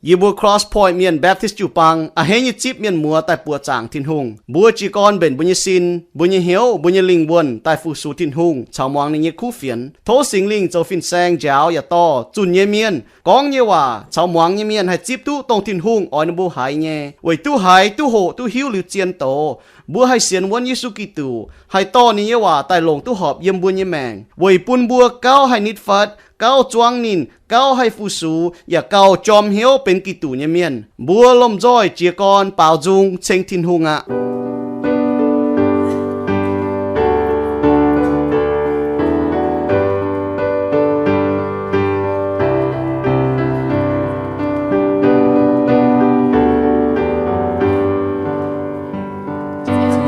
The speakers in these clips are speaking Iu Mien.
Yie mbuo Cross Point Mienh Baptist jiu-baang a'hneiv nyei zipv mienh muoz daaih buoqc zaangc Tin-Hungh. Mbuo jiez gorn mbenc mbuo nyei sin, mbuo nyei hnyouv, mbuo nyei lingh wuonh daaih fu-sux Tin-Hungh caux muangx ninh nyei kuv fienx. Tov Singx Lingh zoux fin-saeng njaaux yaac dorh zunh nyei mienh, gorngv nyei waac caux muangx nyei mienh haih zipv duqv dongh Tin-Hungh oix ninh mbuo haiz nyei. Weic duqv haiz, duqv hoqc, duqv hiuv liuz zien doz, mbuo haih sienx wuonv Yesu Giduc, haih dorh ninh nyei waac daaih longc duqv horpc yiem mbuo nyei maengc, weic bun mbuo gauh haih nitv fatv, gauh zuangv ninh, gauh haih fu-sux, yaac gauh jorm hnyouv benx Giduc nyei mienh. Mbuo lomh nzoih jiez gorn baaux nzung ceng Tin-Hungh aqv.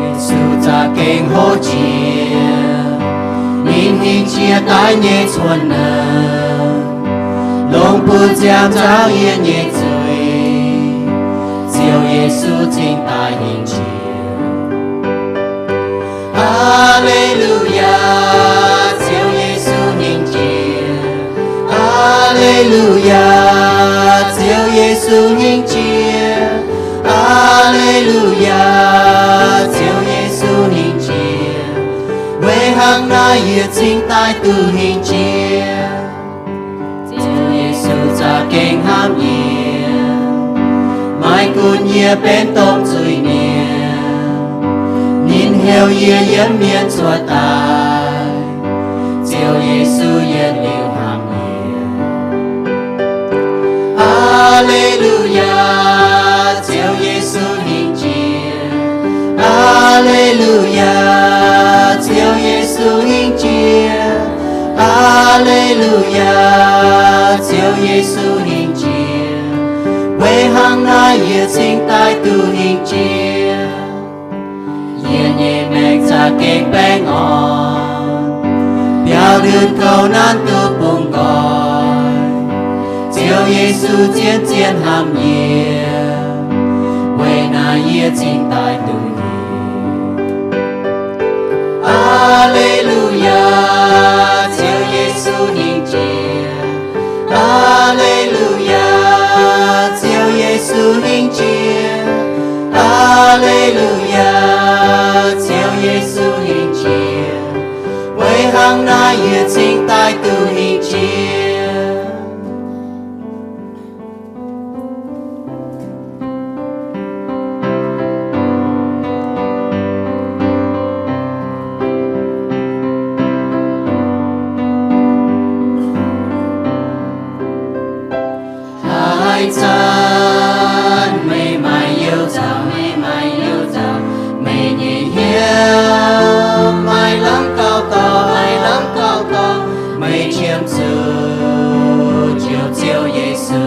Yesu za'gengh hlo jiex, ninh hingh jiex daaih nyei cuotv nor, longc buoz ziangh nzaaux yie nyei zuiz. Ziouv Yesu cingx daaih hingh jiex. Aa^le^lu^yaa, Ziouv Yesu hingh jiex. Aa^le^lu^yaa, Ziouv Yesu hingh jiex. Aa^le^lu^yaa, Ziouv Yesu hingh jiex. Weic hnangv naaiv yie cingx daaih duqv hingh jiex. Ziouv Yesu za'gengh hnamv yie, maiv gunv yie benx dongh zuiz-mienh, ninh heuc yie yiem mienh cuotv daaih. Ziouv Yesu yietc liuz hnamv yie. Aa^le^lu^yaa, Ziouv Yesu hingh jiex. Aa^le^lu^yaa, Ziouv Yesu hingh jiex. Aa^le^lu^yaa, Ziouv Yesu hingh jiex. Weic hnangv naaiv yie cingx daaih duqv hingh jiex. Yie nyei maengc za'gengh baengh orn, biauv ndutv kouv nanv duqv bungx nqoi. Ziouv Yesu zien-zien hnamv yie, weic naaiv yie cingx daaih duqv hingh. Aa^le^lu^yaa, Ziouv Yesu hingh jiex. Aa^le^lu^yaa, Ziouv Yesu hingh jiex. Aa^le^lu^yaa, Ziouv Yesu hingh jiex. Weic hnangv naaiv yie cingx daaih duqv hingh jiex. Haaix zanc meih maaih youh nzauc, meih maaih youh nzauc, meih nyei hnyouv maaih lamh gauh dorh, maaih lamh gauh dorh, meih qiemx zuqc njoux Ziouv Yesu,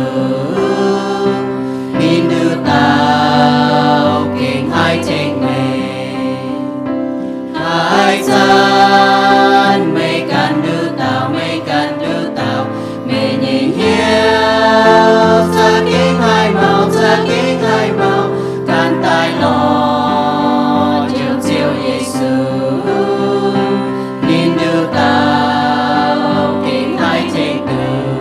ninh nduqc dauh gengh haih tengx meih. Haaix zanc meih ganh nduqc dauh, meih ganh nduqc dauh, meih nyei hnyouv za'gengh haih mauc, za'gengh haih mauc, ganh daaih lorz njoux Ziouv Yesu, ninh nduqc dauh gengh haih tengx duqv.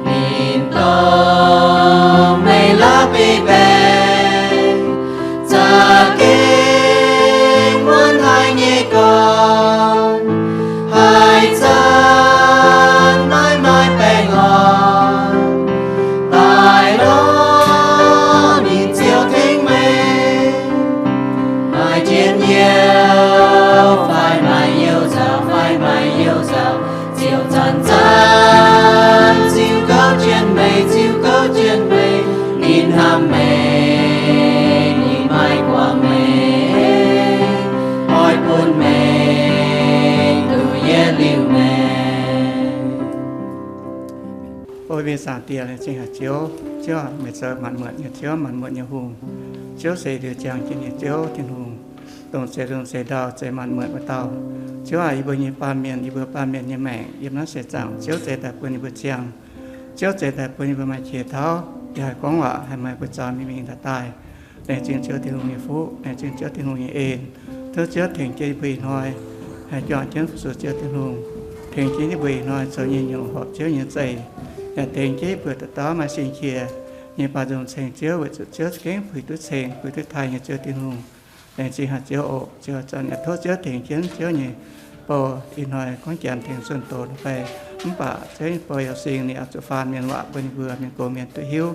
Ninh dorh meih la'bieiv-baengx, za'gengh wuonv haic nyei gorn, haaix zanc maiv maaih baengh orn, daaih lorz ninh Ziouv tengx meih. Maaih njien-youh fai maaih youh nzauc, fai maaih youh nzauc, Ziouv zanc-zanc ziux gouv jienv meih, ziux gouv jienv meih. Ninh hnamv meih, ninh maiv guangc meih, oix bun meih duqv yietc liuz maengc. O mbuo Zaangc Diex, laengz zingh haic Ziouv. Ziouv aac, meih zoux maanc muotc nyei Ziouv, maanc muotc nyei Hungh. Ziouv se liuz ziangh jienv nyei Ziouv Tin-Hungh, dongh zeix lungh zeix ndau, zeix maanc muotc wuov dauh. Ziouv aac, yie mbuo nyei baamh mienh, yie mbuo baamh mienh nyei maengc yiem naaiv seix zaangc, Ziouv zeix daaih bun yie mbuo ziangh. Ziouv zeix daaih bun yie mbuo maaih qiex tauv, yie haih gorngv waac, haih maaih buoz-zaux mingh mingh daaih daaih. Laengz zingh Ziouv Tin-Hungh nyei fuqv, laengz zingh Ziouv Tin-Hungh nyei en. Tov Ziouv tengx jienv yie mbuo ih hnoi haih juangc jienv fu-sux Ziouv Tin-Hungh, tengx jienv yie mbuo ih hnoi zoux nyei nyungc horpc Ziouv nyei zeih. yaac tengx jienv mbuo dauh dauh maaih sin-qiex nyei baaux nzung ceng Ziouv, weic zuqc Ziouv za'gengh puix duqv ceng, puix duqv taaih nyei Ziouv Tin-Hungh. Laengz zingh haic Ziouv oc. Ziouv zanc yaac tov Ziouv tengx jienv Ziouv nyei bou. Ih hnoi gorngv Janx tengx zunh doz fai, mv baac Ziouv nyei bou yaac sing ninh oix zuqc faan mienh waac bun ninh mbuo mienh gox mienh duqv hiuv.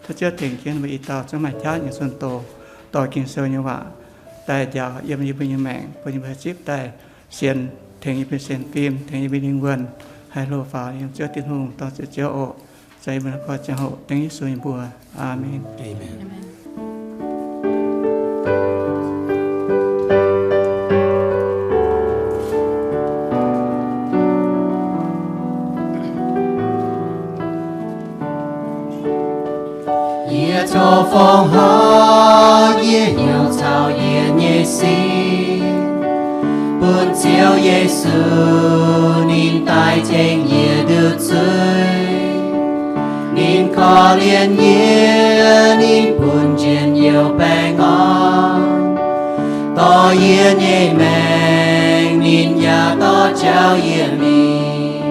Tov Ziouv tengx jienv mbuo i dauh zungv maaih qaqv nyei zunh doz, dorh Ging-Sou nyei waac daaih njaaux yiem yie mbuo nyei maengc, bun yie mbuo haih zipv daaih sienx, tengx yie mbuo sienx fim, tengx yie mbuo lingh wuonh haih hlo faaux yiem Ziouv Tin-Hungh, dorh ziec Ziouv oc. Zai yie mbuo naaiv koi ziangh hoc dengv Yesu nyei mbuox. Aamen. Yie tov fongc horc yie hnyouv caux yie nyei sin bun Ziouv Yesu, ninh daaih tengx yie nduqc zuiz. Ninh korv-lienh yie, ninh bun njien-youh baengh orn, dorh yie nyei maengc ninh yaac dorh jauv yie mingh.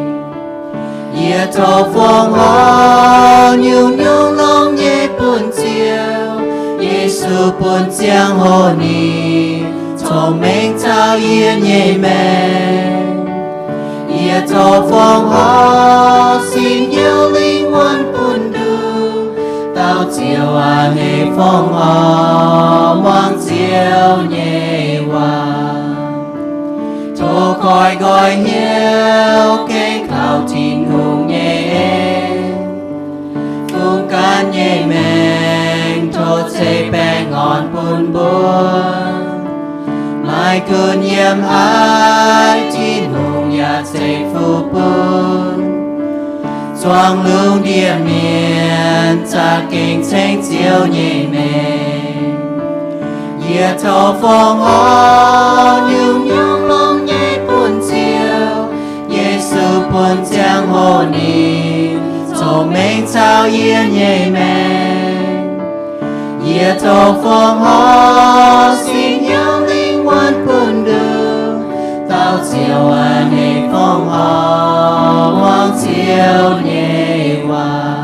Yie tov fongc horc nyungc-nyungc longx nyei bun Ziouv Yesu, bun ziangh hoc ninh cong-mengh caux yie nyei maengc. Yie tov fongc horc singx hnyouv lingh wuonh bun nduqc dauh Ziouv aac, hneiv fongc horc muangx Ziouv nyei waac. Tov koi nqoi hnyouv gengh kaux Tin-Hungh nyei en. Fungx gan nyei maengc tov ceix baengh orn bun mbuo. Maaih gunv yiem haaix, Tin-Hungh yaac ceix fuqv bun. Zuangx lungh ndiev mienh za'gengh ceng Ziouv nyei mengh. Yie tov fongc horc nyungc-nyungc longx nyei bun Ziouv Yesu, bun ziangh hoc ninh cong-mengh caux yie nyei maengc. Yie tov fongc horc singx hnyouv lingh wuonh bun nduqc dauh Ziouv aac, hneiv fongc horc muangx Ziouv nyei waac.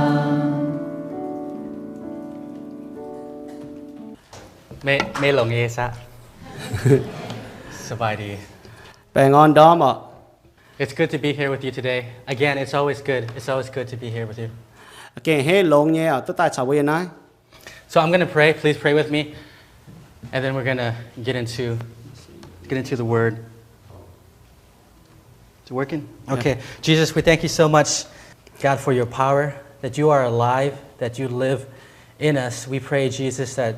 Meih, meih longx nyei saah? สบายดี. Baengh orn ndorm oc. It's good to be here with you today. Again, it's always good. It's always good to be here with you. Gengh hneiv longx nyei oc, duqv daaih caux mbuo yiem naaiv. So I'm gonna pray. Please pray with me. And then we're gonna get into, get into the word. Is it working? Yeah. Okay. Jesus, we thank you so much, God, for your power, that you are alive, that you live in us. We pray, Jesus, that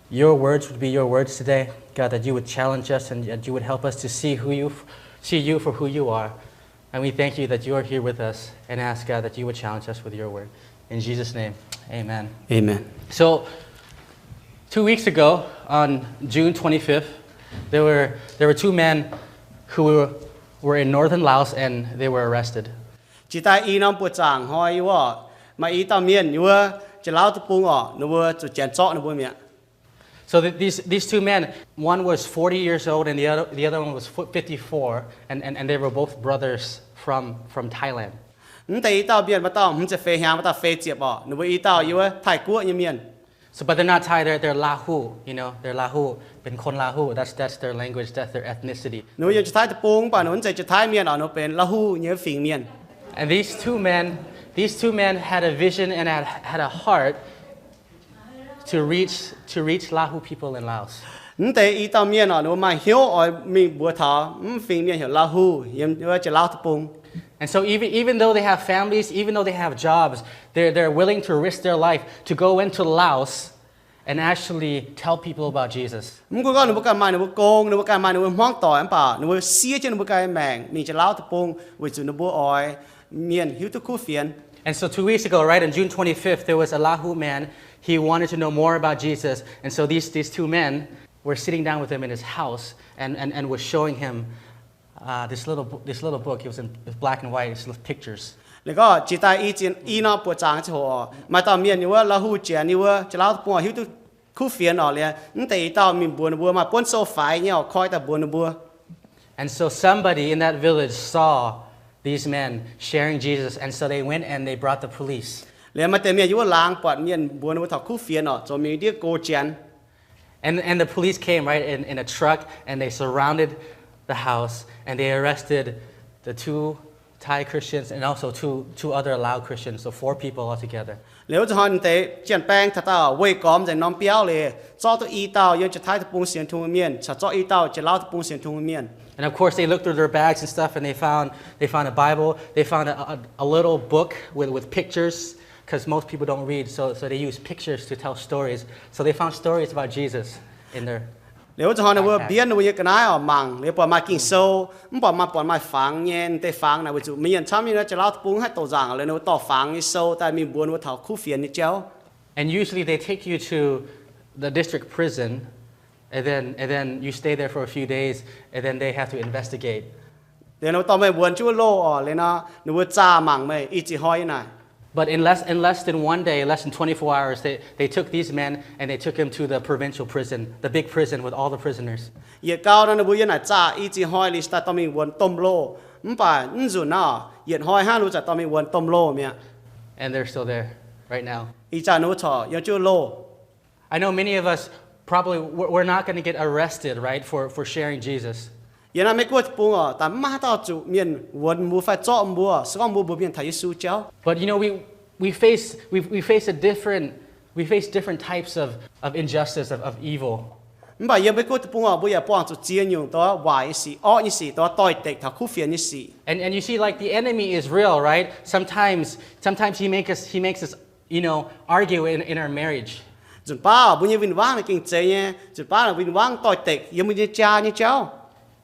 your words would be your words today, God, that you would challenge us and that you would help us to see who you, see you for who you are. And we thank you that you are here with us and ask, God, that you would challenge us with your word. In Jesus' name, amen. Amen. So, two weeks ago, on June twenty-fifth, there were, there were two men who were, were in northern Laos and they were arrested. Jiex daaih i norm buoqc zaangc hnoi wuov, maaih i dauh mienh wuov, Janx-Lauv deic-bung oc, ninh mbuo zuqc janx zorqv ninh mbuo mi'aqv. So th-, these, these two men, one was forty years old and the other, the other one was fo-, fifty-four, and, and, and they were both brothers from, from Thailand. Mv deix i dauh mienh, maaih dauh hmz ziepc feix hnyangx, maaih dauh feix ziepc oc. Ninh mbuo i dauh yiem wuov Taiv-Guoqv nyei mienh. So, but they're not Thai, they're, they're Lahu, you know, they're Lahu, เป็นคน Lahu, that's, that's their language, that's their ethnicity. Ninh mbuo yiem Janx-Taiv deic-bung, mv baac ninh mbuo mv zeiz Janx-Taiv mienh oc, ninh mbuo benx Lahu nyei fingx mienh. And these two men, these two men had a vision and had, had a heart to reach, to reach Lahu people in Laos. Mv deix i dauh mienh oc, ninh mbuo maaih hnyouv oix mingh mbuox taux mv fingx mienh heuc Lahu yiem wuov Janx-Lauv deic-bung. And so even, even though they have families, even though they have jobs, they're, they're willing to risk their life to go into Laos and actually tell people about Jesus. Mv gunv gorngv ninh mbuo ganh maaih ninh mbuo gong, ninh mbuo ganh maaih ninh mbuo hmuangv doic, mv baac ninh mbuo siev jienv ninh mbuo ganh maengc mingh Janx-Lauv deic-bung weic zuqc ninh mbuo oix mienh hiuv duqv kuv fienx. And so two weeks ago, right, on June twenty-fifth, there was a Lahu man. He wanted to know more about Jesus. And so these, these two men were sitting down with him in his house and, and, and were showing him uh, this little, bo-, this little book. It was in, it was black and white, it's little pictures. Liuz gorngv jiex daaih i ziex, i norm buoqc zaangc ziangh hoc, maaih dauh mienh yiem wuov Lahu Janx yiem wuov Janx-Lauv deic-bung hiuv duqv kuv fienx oc, liuz mv deix i dauh mingh mbuox ninh mbuo, maaih buonv sou faix nyei oc, koi daaih mbuox ninh mbuo. And so somebody in that village saw these men sharing Jesus, and so they went and they brought the police. Liuz maaih deix mienh yiem wuov laangz buatc mienh mbuox ninh mbuo taux kuv fienx orqc, zoux mingh ndiev go Janx. And, and the police came, right, in, in a truck, and they surrounded the house, and they arrested the two Thai Christians and also two, two other Lao Christians, so four people altogether. Liuz wuov zanc hnoi deix janx-baeng taux daaih weih gormx nzengc norm biauv liuz, zorqv duqv i dauh yiem Janx-Taiv deic-bung sienx Tin-Hungh mienh caux zorqv i dauh Janx-Lauv deic-bung sienx Tin-Hungh mienh. And of course, they looked through their bags and stuff, and they found, they found a Bible. They found a, a, a little book with, with pictures, because most people don't read, so, so they use pictures to tell stories. So they found stories about Jesus in there. Liuz wuov zanc hnoi ninh mbuo mbienv ninh mbuo nyei ga'naaiv oc, mangc liuz buatc maaih Ging-Sou, mv baac maaih buatc maaih fangx nyei, deix fangx naaic weic zuqc mienh camv nyei Janx-Lauv deic-bung haih douh nzaangc liuz ninh mbuo dorh fangx nyei sou daaih mingh mbuox ninh mbuo taux kuv fienx nyei jauv. And usually they take you to the district prison, and then, and then you stay there for a few days, and then they have to investigate. Liuz ninh mbuo dorh meih wuonx jienv wuov loh oc, liuz nor ninh mbuo zaah mangc meih i ziex hnoi nyei naaic. But in less, in less than one day, less than twenty-four hours, they, they took these men and they took him to the provincial prison, the big prison with all the prisoners. Yietc gau nor ninh mbuo yiem naaic zaah i ziex hnoi liuz daaih dorh mingh wuonx domh loh. Mv baac mv nzunc naaiv, yietc hnoi hnangv ninh mbuo zaqc dorh mingh wuonx domh loh mi'aqv. And they're still there right now. Ih zanc ninh mbuo corc yiem jienv wuov loh. I know many of us probably, we're, we're not going to get arrested, right, for, for sharing Jesus. Yiem naaiv Meiv-Guoqv deic-bung oc, daaih maiv maaih haaix dauh zuqc mienh wuonx mbuo fai zorqv mbuo, se gorngv mbuo mbuox mienh taux Yesu jauv. But you know, we, we face, we, we face a different, we face different types of, of injustice, of, of evil. Mv baac yiem Meiv-Guoqv deic-bung oc, mbuo yaac buangh zuqc ziex nyungc dongh waac nyei sic, orqv nyei sic, dongh doix-dekc taux kuv fienx nyei sic. And, and you see, like, the enemy is real, right? Sometimes, sometimes he makes us, he makes us, you know, argue in, in our marriage. Nzunc baav mbuo nyei win-wangv naaic gengh zeiz nyei. Nzunc baav naaic win-wangv doix-dekc yiem mbuo nyei jaa nyei jauv.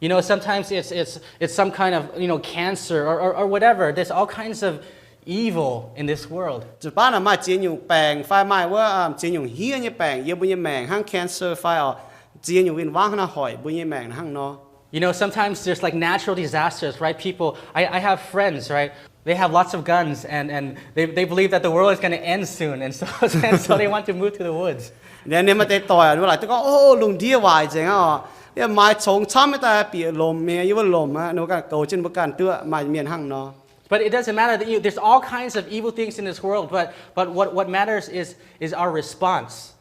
You know, sometimes it's, it's, it's some kind of, you know, cancer or, or, or whatever. There's all kinds of evil in this world. Nzunc baav naaic maaih ziex nyungc baengc fai maaih wuov ziex nyungc hniev nyei baengc yiem mbuo nyei maengc hnangv cancer fai oc, ziex nyungc win-wangv hnangv naaiv hoic mbuo nyei maengc hnangv nor. You know, sometimes there's, like, natural disasters, right? People, I, I have friends, right? They have lots of guns and, and they, they believe that the world is going to end soon. And so, and so they want to move to the woods. Ninh maaih deix doic ninh mbuo laaic duqv gorngv, o, lungh ndiev waaic nzengc aqv oc, yie maaiz congx camv nyei daaih bieqc lomc mi'aqv, yie mbuo lomc aqv. Ninh mbuo ganh goux jienv mbuo ganh duqv, maaih mienh hnangv nor. But it doesn't matter that you, there's all kinds of evil things in this world, but, but what, what matters is, is our response.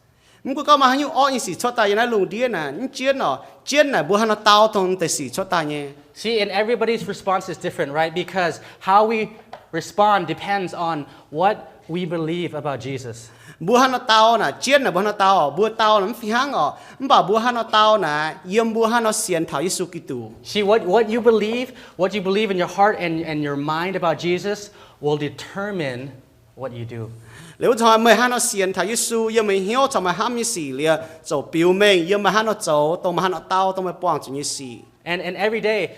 Mv gunv gorngv maaih haaix nyungc orqv nyei sic cuotv daaih yiem naaiv lungh ndiev naaic, mv jienv oc, jienv naaic mbuo haaix nor dau dongh deix sic cuotv daaih nyei. See, and everybody's response is different, right? Because how we respond depends on what we believe about Jesus. Mbuo haaix nor dau naaic, jienv naaic mbuo haaix nor dau, mbuo dau naaic mv fih hnangv oc. Mv baac mbuo haaix nor dau naaic, yiem mbuo haaix nor sienx taux Yesu Giduc. See, what, what you believe, what you believe in your heart and, and your mind about Jesus will determine what you do. Liuz wuov zanc meih haaix nor sienx taux Yesu, yiem meih hnyouv caux meih hnamv nyei sic liuz, zoux biux mengh yiem meih haaix nor zoux, dongh meih haaix nor dau, dongh meih buangh zuqc nyei sic. And, and every day,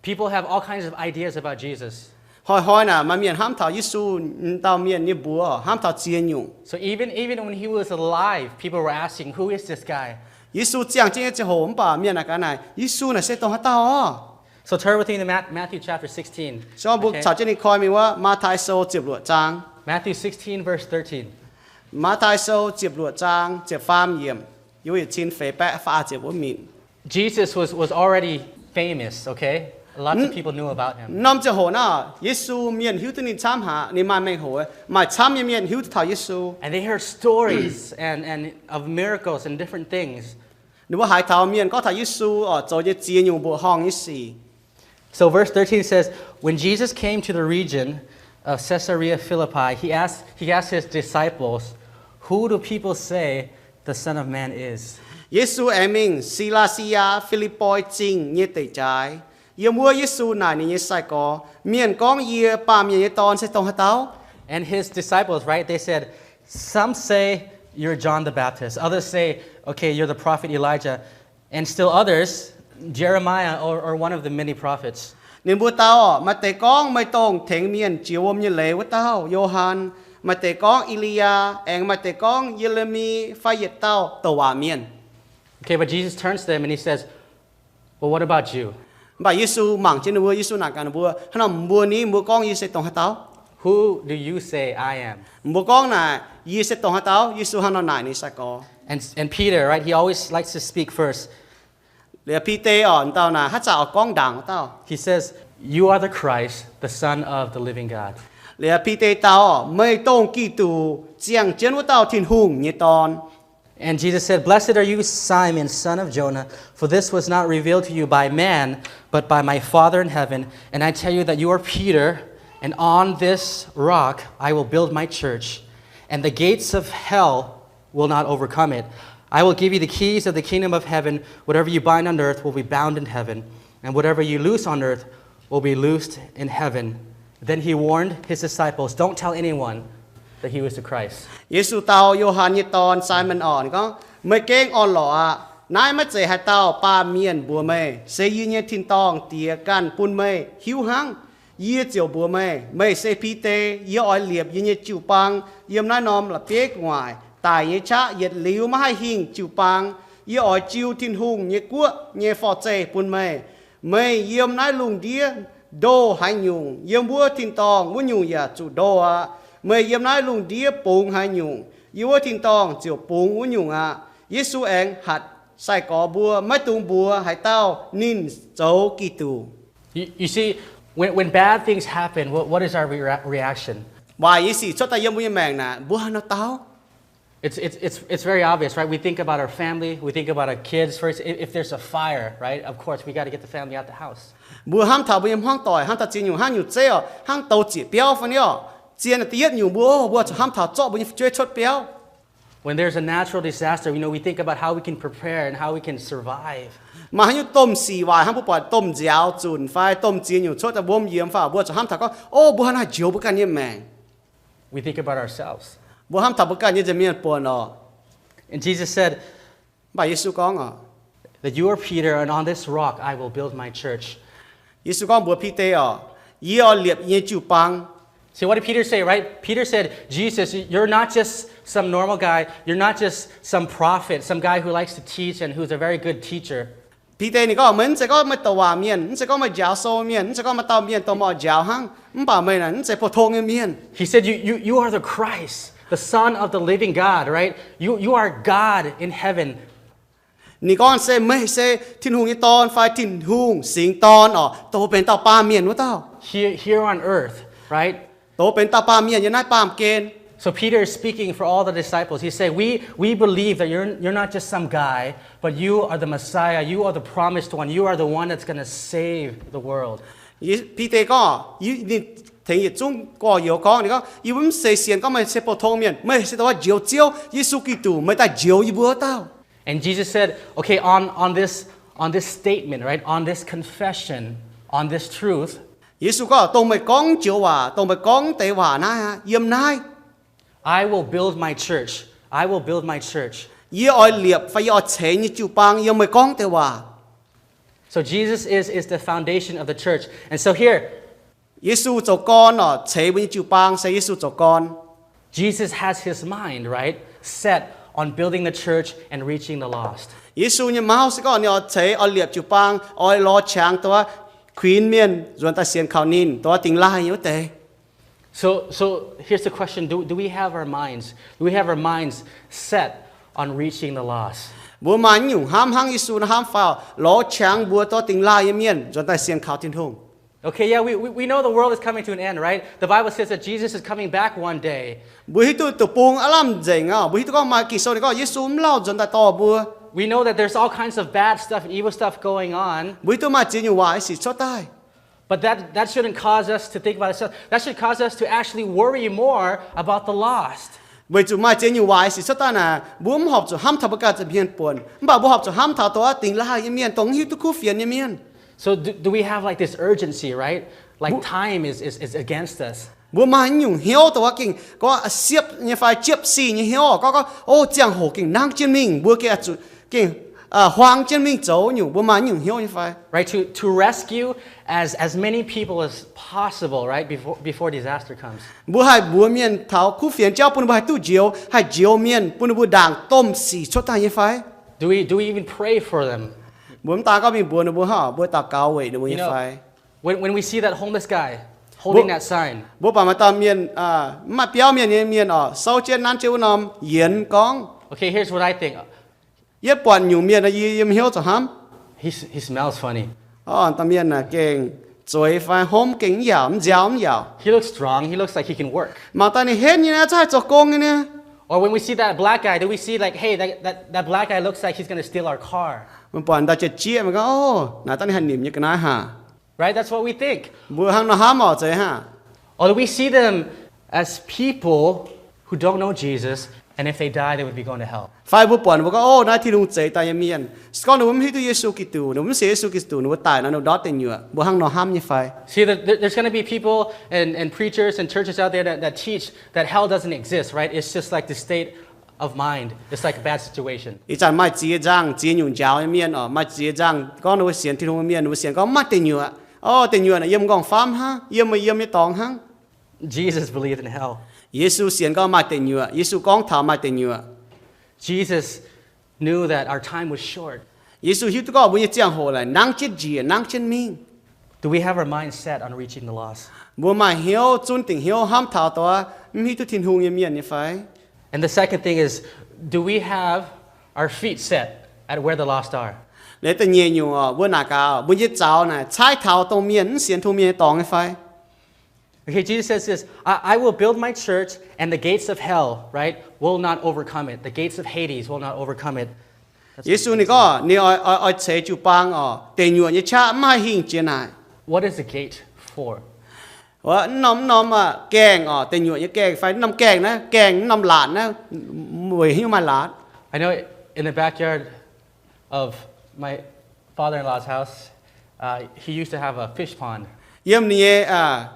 people have all kinds of ideas about Jesus. Hnoi-hnoi naaic maaih mienh hnamv taux Yesu, dauh mienh nyei mbuox hnamv taux ziex nyungc. So even, even when he was alive, people were asking, who is this guy? Yesu ziangh jienv nyei ziangh hoc mv baac mienh naaic gaax naaic, Yesu naaic se dongh haaix dauh oc? So turn with me to Mat-, Matthew chapter sixteen. Se gorngv mbuo caux jienv ninh koi mingh wuov Matv^tai Sou ziepc luoqc zaang. Matthew sixteen, verse thirteen. Matv^tai Sou ziepc luoqc zaang ziepc faam yiemc, yiem yietc cin feix baeqv faah ziepc wuov minc. Jesus was, was already famous, okay? Lots of people knew about him. Norm ziangh hoc naaic, Yesu mienh hiuv duqv ninh camv haic, ninh maaih mengh hoc, maaih camv nyei mienh hiuv duqv taux Yesu. And they heard stories and, and of miracles and different things. Ninh mbuo haiz taux mienh gorngv taux Yesu oc, zoux nyei ziex nyungc mbuoqc horngh nyei sic. So verse thirteen says, when Jesus came to the region of Caesarea Philippi, he asked, he asked his disciples, who do people say the Son of Man is? Yesu aengx mingh Si^laa^si^yaa, Fi^lipv^poi Zingh nyei deic jaaix. Yiem wuov Yesu naaic ninh nyei sai-gorx, mienh gorngv yie, Baamh Mienh nyei Dorn, se dongh haaix dauh? And his disciples, right, they said, some say you're John the Baptist, others say, okay, you're the prophet Elijah, and still others, Jeremiah or, or one of the many prophets. Ninh mbuo dau, maaih deix gorngv meih dongh tengx mienh jiex wuom nyei leiz wuov dauh Yo^han, maaih deix gorngv E^li^yaa, aengx maaih deix gorngv Ye^le^mi fai yietc dauh douc waac mienh. Okay, but Jesus turns to them and he says, well, what about you? Mv baac Yesu mangc jienv ninh mbuo, Yesu naaic gaax ninh mbuo, hnangv nor mbuo ni, mbuo gorngv yie se dongh haaix dauh? Who do you say I am? Mbuo gorngv naaic, yie se dongh haaix dauh? Yesu hnangv nor naaic ninh sai-gorx. And, and Peter, right, he always likes to speak first. Liuz Bide oc, dauh naaic haaix zanc oix gorngv ndaangc wuov dauh. He says, You are the Christ, the Son of the living God. Liuz Bide dau, Meih dongh Giduc, ziangh jienv wuov dauh Tin-Hungh nyei Dorn. And Jesus said, Blessed are you, Simon, son of Jonah, for this was not revealed to you by man, but by my Father in heaven. And I tell you that you are Peter, and on this rock I will build my church, and the gates of hell will not overcome it. I will give you the keys of the kingdom of heaven. Whatever you bind on earth will be bound in heaven, and whatever you loose on earth will be loosed in heaven. Then he warned his disciples, Don't tell anyone that he was the Christ. Yesu dau Yo^han nyei dorn, Simon orqc, ninh gorngv, Meih gengh orn-lorqc aqv. Naaiv maiv zeiz haaix dauh baamh mienh mbuox meih, se yie nyei tin-dorngh Diex ganh bun meih hiuv hnangv. Yie ziouc mbuox meih, meih se Bide. Yie oix liepc yie nyei jiu-baang yiem naaiv norm la'bieiv gu'nguaaic. Daic nyei qaqv yietc liuz maiv haih hingh jiu-baang. Yie oix jiu Tin-Hungh nyei guoqv nyei forv-zeih bun meih. Meih yiem naaiv lungh ndiev ndoh haaix nyungc, yiem wuov tin-dorngh wuov nyungc yaac zuqc ndoh aqv. Meih yiem naaiv lungh ndiev bungx haaix nyungc, yiem wuov tin-dorngh ziouc bungx wuov nyungc aqv. Yesu aengx hatc sai-gorx mbuo maiv dungx mbuox haaix dauh ninh zoux Giduc. You, you see, when, when bad things happen, what, what is our rea- reaction? Waaic nyei sic cuotv daaih yiem mbuo nyei maengc naaic, mbuo haaix nor dau? It's, it's, it's, it's very obvious, right? We think about our family, we think about our kids first. If, if there's a fire, right? Of course, we got to get the family out the house. Mbuo hnamv taux mbuo nyei hmuangv doic, hnamv taux ziex nyungc, hnangv nyungc zeiv oc, hnangv douz zieqc biauv fai niv oc, zien da'yietv nyungc mbuo, mbuo zuqc hnamv taux zorqv mbuo nyei fu'jueiv cuotv biauv. When there's a natural disaster, you know, we think about how we can prepare and how we can survive. Maaih haaix nyungc domh sic waaic hnangv, mbuo buatc domh nziaaux zunc fai domh ziex nyungc cuotv daaih wuom yiemx fai, mbuo zuqc hnamv taux gorngv, o, mbuo haaix nor haih njoux mbuo ganh nyei maengc. We think about ourselves. Mbuo hnamv taux mbuo ganh nyei nza'hmien buonc oc. And Jesus said, Mv baac Yesu gorngv oc, that you are Peter, and on this rock I will build my church. Yesu gorngv mbuox Bide oc, Yie oix liepc yie nyei jiu-baang. See, what did Peter say, right? Peter said, Jesus, you're not just some normal guy. You're not just some prophet, some guy who likes to teach and who's a very good teacher. Bide ninh gorngv, Meih mv zeiz gorngv meih douc waac mienh, mv zeiz gorngv meih njaaux sou mienh, mv zeiz gorngv maaih dauh mienh dongh meih oix njaaux hnangv. Mv baac meih naaic mv zeiz pou-tong nyei mienh. He said, you, you, you are the Christ, the Son of the living God, right? You, you are God in heaven. Ninh gorngv se meih se Tin-Hungh nyei Dorn fai Tin-Hungh Singx Dorn oc, dongh benx dauh baamh mienh wuov dauh. Here, here on earth, right? Dongh benx dauh baamh mienh yiem naaiv baamh gen. So Peter is speaking for all the disciples. He said, we, we believe that you're, you're not just some guy, but you are the Messiah. You are the promised one. You are the one that's gonna save the world. Bide gorngv, ninh tengx yietc zungv gorx-youz gorngv, ninh gorngv, Yie mv zeiz sienx gorngv meih se pou-tong mienh. Meih se dongh wuov Njoux Ziouv, Yesu Giduc, meih daaih njoux yie mbuo wuov dauh. And Jesus said, okay, on, on this, on this statement, right? On this confession, on this truth, Yesu gorngv, Dongh meih gorngv joux waac, dongh meih gorngv deix waac naaiv aqv, yiem naaiv, I will build my church. I will build my church. Yie oix liepc fai yie oix ceix nyei jiu-baang yiem meih gorngv deix waac. So Jesus is, is the foundation of the church. And so here, Yesu zoux gorn oc, ceix mbuo nyei jiu-baang se Yesu zoux gorn. Jesus has his mind, right, set on building the church and reaching the lost. Yesu nyei mauv se gorngv ninh oix ceix, oix liepc jiu-baang, oix lorz qangx dongh wuov kuinx mienh nzuonx daaih sienx kaux ninh, dongh wuov dingx laaih nyei wuov deix. So, so here's the question. Do, do we have our minds, do we have our minds set on reaching the lost? Mbuo maaih nyungc hnamv hnangv Yesu nor hnamv fai, lorz qangx mbuo dongh dingx laaih nyei mienh nzuonx daaih sienx kaux Tin-Hungh? Okay, yeah, we, we, we know the world is coming to an end, right? The Bible says that Jesus is coming back one day. Mbuo hiuv duqv deic-bung aav lamh nzengc oc. Mbuo hiuv duqv gorngv maaih Ging-Sou ninh gorngv Yesu mv lauh nzuonx daaih dorh mbuo. We know that there's all kinds of bad stuff and evil stuff going on. Mbuo hiuv duqv maaih ziex nyungc waaic sic cuotv daaih. But that, that shouldn't cause us to think about ourselves. That should cause us to actually worry more about the lost. Weic zuqc maaih ziex nyungc waaic sic cuotv daaih naaic, mbuo mv horpc zuqc hnamv taux mbuo ganh nza'hmien buonc, mv baac mbuo horpc zuqc hnamv taux dongh wuov dingx laaih nyei mienh, dongh mv hiuv duqv kuv fienx nyei mienh. So do, do we have, like, this urgency, right? Like, time is, is, is against us. Mbuo maaih nyungc hnyouv dongh wuov gengh gorngv siepv nyei fai jiepv sih nyei hnyouv, gorngv, gorngv, o, ziangh hoc gengh nangv jienv mingh, mbuo gengh zuqc gengh huaang jienv mingh zoux nyungc, mbuo maaih nyungc hnyouv nyei fai? Right, to, to rescue as, as many people as possible, right, before, before disaster comes. Mbuo haih mbuox mienh taux kuv fienx jauv bun ninh mbuo haih duqv njoux, haih njoux mienh bun ninh mbuo ndaangc domh sic cuotv daaih nyei fai? Do we, do we even pray for them? Mbuo mv daan gorngv mingh mbuox ninh mbuo hnangv, mbuo daux gaux weic ninh mbuo nyei fai? When, when we see that homeless guy holding that sign, mbuo baac maaih dauh mienh, mv maaih biauv mienh nyei mienh oc, souv jienv nanv jienv wuov norm yienx gorngv, okay, here's what I think. Yietv buatc nyungc mienh, yie yiem hnyouv zuqc hnamv, he smells funny. Dauh mienh naaic gengh Zueiz fai hom gengh mv yaauc, mv nziaaux mv yaauc. He looks strong. He looks like he can work. Mangc daaih ninh henv nyei, zungv haih zoux gong nyei. Or when we see that black guy, do we see like, hey, that, that, that black guy looks like he's gonna steal our car. Meih buatc daaih jiex jieqv, meih gorngv, o, naaic daaih ninh haih nimc nyei ga'naaiv haah? Right? That's what we think. Mbuo hnangv nor hnamv oc, zeiz haah? Or do we see them as people who don't know Jesus, and if they die, they would be going to hell? Fai mbuo buatc mbuo gorngv, o, naaiv Tin-Hungh zeix daaih nyei mienh, se gorngv ninh mbuo mv hiuv duqv Yesu Giduc, ninh mbuo mv sienx Yesu Giduc, ninh mbuo daic nor ninh mbuo ndortv deic nyuoqc. Mbuo hnangv nor hnamv nyei fai? See, there- there's going to be people and, and preachers and churches out there that, that teach that hell doesn't exist, right? It's just like the state of mind. It's like a bad situation. Ih zanc maaih ziex nzangh, ziex nyungc njaaux nyei mienh oc, maaih ziex nzangh gorngv ninh mbuo sienx Tin-Hungh nyei mienh, ninh mbuo sienx gorngv maaih deic nyuoqc. O, deic nyuoqc naaic yiem m'nqorngv famv hnangv, yiem, yiem nyei dorngx hnangv. Jesus believed in hell. Yesu sienx gorngv maaih deic nyuoqc. Yesu gorngv taux maaih deic nyuoqc. Jesus knew that our time was short. Yesu hiuv duqv gorngv mbuo nyei ziangh hoc naaic nangv jienv njiec, nangv jienv mingh. Do we have our mind set on reaching the lost? Mbuo maaih hnyouv, zunv dingc hnyouv hnamv taux dongh mv hiuv duqv Tin-Hungh nyei mienh nyei fai? And the second thing is, do we have our feet set at where the lost are? Liuz da'nyeic nyungc oc, mbuo naaic gaax, mbuo nyei zaux naaic caaiv taux dongh mienh mv sienx Tin-Hungh mienh nyei dorngx nyei fai? Okay, Jesus says this, I, I will build my church and the gates of hell, right, will not overcome it. The gates of Hades will not overcome it. Yesu ninh gorngv ninh oix, oix, oix ceix jiu-baang oc, deic nyuoqc nyei qaqv mv haih hingh jiex naaic. What is the gate for? Wuov, mv norm, mv norm aqv, gaengh oc, deic nyuoqc nyei gaengh fai mv norm gaengh naaiv, gaengh mv norm laatc naaiv, weic haaix nyungc maaih laatc? I know in the backyard of my father-in-law's house, uh, he used to have a fish pond. Yiem ninh nyei,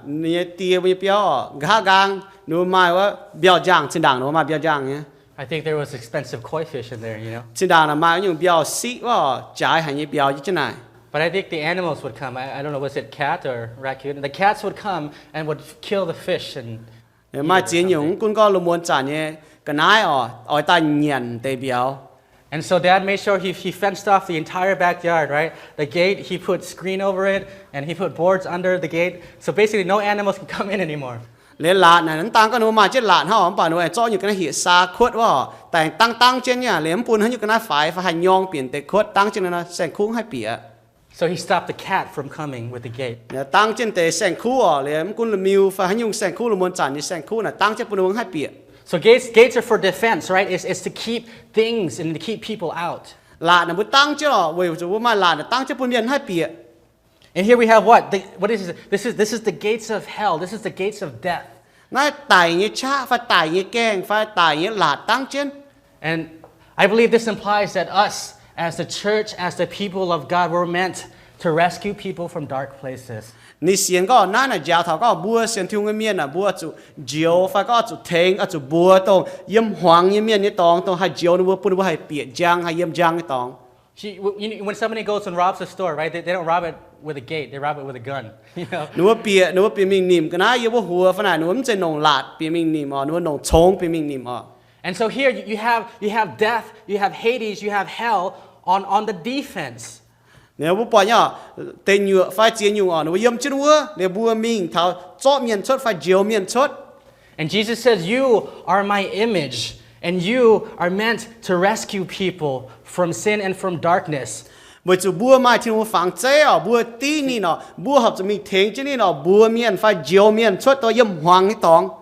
ninh nyei die mbuo nyei biauv oc, nqa'haav nqaang ninh mbuo maaih wuov mbiauh njaangh, zinh ndaangc ninh mbuo maaih mbiauh njaangh nyei. I think there was expensive koi fish in there, you know. Zinh ndaangc naaic maaih wuov nyungc mbiauh siqv wuov, jaaix haic nyei mbiauh jienv naaic. But I think the animals would come. I, I don't know, was it cat or raccoon? The cats would come and would kill the fish and Maaih ziex nyungc, mv gunv gorngv lungh muonz zanc nyei ga'naaiv oc, oix daaih nyanc deix mbiauz. And so Dad made sure he, he fenced off the entire backyard, right? The gate, he put screen over it, and he put boards under the gate. So basically, no animals can come in anymore. Liuz laatc naaic, mv daan gorngv ninh mbuo maaih jienv laatc hnangv, mv baac ninh mbuo aengx zorqv nyungc ga'naaiv hieh saa kuotv wuov, daengx dangv dangv jienv nyei, liuz mv bun haaix nyungc ga'naaiv faix fai haih nyorng binc deix kuotv, dangv jienv naaiv saeng-kuv haih bieqc. So he stopped the cat from coming with the gate. Dangv jienv deix saeng-kuv oc, liuz mv gunv la'miu fai haaix nyungc saeng-kuv, lungh muonz zanc nyei saeng-kuv naaic, dangv jienv bun ninh mbuo haih bieqc. So gates, gates are for defense, right? It's, it's to keep things and to keep people out. Laatc naaic mbuo dangv jienv oc, weic zuqc mbuo maaih laatc naaic dangv jienv bun mienh haih bieqc. And here we have what? The, what is this? This is, this is the gates of hell. This is the gates of death. Naaiv daic nyei qaqv fai daic nyei gaengh fai daic nyei laatc dangv jienv. And I believe this implies that us, as the church, as the people of God, we're meant to rescue people from dark places. Ninh sienx gorngv naaiv naaic njaaux taux gorngv mbuo sienx Tin-Hungh nyei mienh aah, mbuo zuqc njoux fai gorngv zuqc tengx, oix zuqc mbuox dongh yiem hmuangx nyei mienh nyei dorngx, dongh haih njoux ninh mbuo, bun ninh mbuo haih bieqc njang, haih yiem njang nyei dorngx. See, w-, you know, when somebody goes and robs a store, right? They, they don't rob it with a gate. They rob it with a gun. You know? Ninh mbuo bieqc, ninh mbuo bieqc mingh nimc ga'naaiv yiem wuov huox fai naaic, ninh mbuo mv zeiz nongc laatc bieqc mingh nimc oc, ninh mbuo nongc congx bieqc mingh nimc oc. And so here you, you have, you have death, you have Hades, you have hell on, on the defense. Ninh mbuo buatc nyei oc, deic nyuoqc fai ziex nyungc oc, ninh mbuo yiem jienv wuov, liuz mbuo mingh taux zorqv mienh cuotv fai njoux mienh cuotv. And Jesus says, you are my image, and you are meant to rescue people from sin and from darkness. Weic zuqc mbuo maaih Tin-Hungh fangx zeiv oc, mbuo dingv ninh oc, mbuo horpc zuqc mingh tengx jienv ninh oc, mbuox mienh fai njoux mienh cuotv dongh yiem hmuangx nyei dorngx.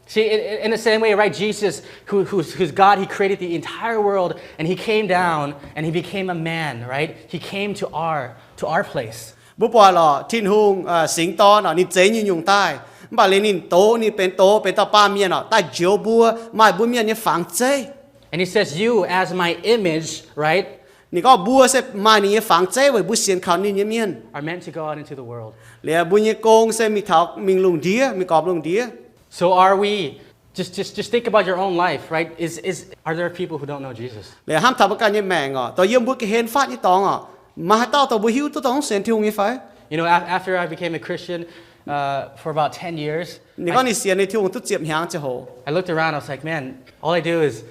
See, in, in, in the same way, right, Jesus, who, who's, who's God, he created the entire world, and he came down, and he became a man, right? He came to our, to our place. Mbuo buatc lorqc, Tin-Hungh singx dorn oc, ninh zeix nyungc-nyungc daaih. Mv baac liuz ninh doz, ninh benx doz, benx dauh baamh mienh oc, daaih njoux mbuo, maaih mbuo mienh nyei fangx zeiv. And he says, you, as my image, right? Ninh gorngv mbuo se maaih ninh nyei fangx zeiv weic mbuo sienx kaux ninh nyei mienh. Are meant to go out into the world. Liuz mbuo nyei gong se mingh taux, mingh lungh ndiev, mingh gormx lungh ndiev. So are we, just, just, just think about your own life, right? Is, is, are there people who don't know Jesus? Liuz hnamv taux mbuo ganh nyei maengc oc, dongh yiem mbuo ga'hlen fatv nyei dorngx oc, maaih haaix dauh dongh mbuo hiuv duqv dongh mv sienx Tin-Hungh nyei fai? You know, af-, after I became a Christian, uh, for about ten years, Ninh gorngv ninh sienx Tin-Hungh duqv ziepc hnyangx ziangh hoc. I looked around, I was like, man, all I do is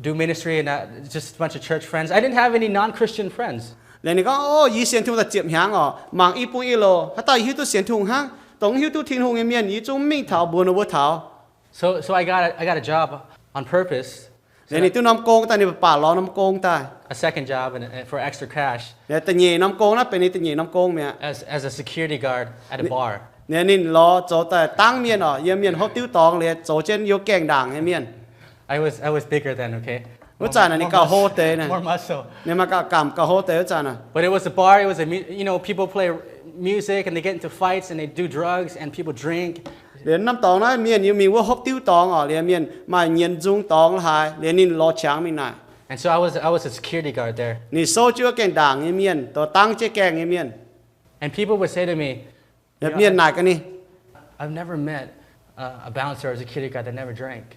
do ministry and, uh, just a bunch of church friends. I didn't have any non-Christian friends. Liuz ninh gorngv, o, yie sienx Tin-Hungh daaih ziepc hnyangx oc, mangc i bung i loc, haaix dauh hiuv duqv sienx Tin-Hungh hnangv, dongh hiuv duqv Tin-Hungh nyei mienh yie zungv mingh taux mbuox ninh mbuo taux. So, so I got a, I got a job on purpose. Liuz ninh duqv norm gong daaih, ninh baac baac lorz norm gong daaih. A second job and, and for extra cash. Liuz da'nyeic norm gong naaiv benx ninh da'nyeic norm gong mi'aqv. As, as a security guard at a bar. Liuz ninh lorz zoux daaih dangv mienh oc, yiem mienh hopv diuv dorngx liuz zoux jienv youh gaengh ndaangc nyei mienh. I was, I was bigger then, okay? Wuov zanc naaic ninh gauh hlo deix naaic. More muscle. Ninh maaih gauh gamh gauh hlo deix wuov zanc naaic. But it was a bar, it was a mu-, you know, people play music and they get into fights and they do drugs and people drink. Liuz norm dorngx naaiv mienh yiem mingh wuov hopv diuv dorngx oc, liuz mienh maaih nyienz nzung dorngx haaix, liuz ninh lorz qangx mingh naaic. And so I was, I was a security guard there. Ninh souv jienv gaengh ndaangc nyei mienh, dorh dangv jienv gaengh nyei mienh. And people would say to me, mienh naaic gaax ninh, I've never met a bouncer or a security guard that never drank.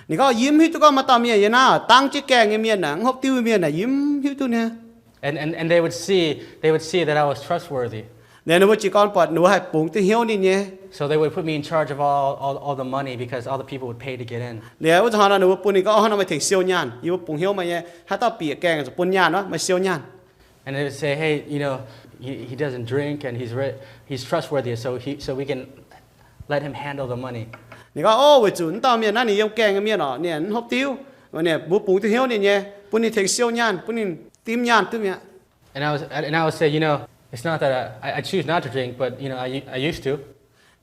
Ninh gorngv, yie mv hiuv duqv gorngv maaih dauh mienh yiem naaiv dangv jienv gaengh nyei mienh naaic, mv hopv diuv mienh naaic, yie mv hiuv duqv nyei. And, and, and they would see, they would see that I was trustworthy. Liuz ninh mbuo jiez gorn buatc ninh mbuo haih bungx duqv hnyouv ninh nyei. So they would put me in charge of all, all, all the money because all the people would pay to get in. Liuz wuov zanc hnoi ninh mbuo bun ninh gorngv, hnangv nor meih tengx siou nyaanh, yie mbuo bungx hnyouv meih nyei, haaix dauh bieqc gaengh zuqc bun nyaanh nor, meih siou nyaanh. And they would say, hey, you know, he, he doesn't drink and he's re-, he's trustworthy, so he, so we can let him handle the money. Ninh gorngv, o, weic zuqc wuov dauh mienh naaiv ninh yiem gaengh nyei mienh oc, ninh mv hopv diuv, ninh mbuo bungx duqv hnyouv ninh nyei, bun ninh tengx siou nyaanh, bun ninh dim nyaanh duqv mi'aqv. And I was, and I would say, you know, it's not that I, I choose not to drink, but, you know, I, I used to.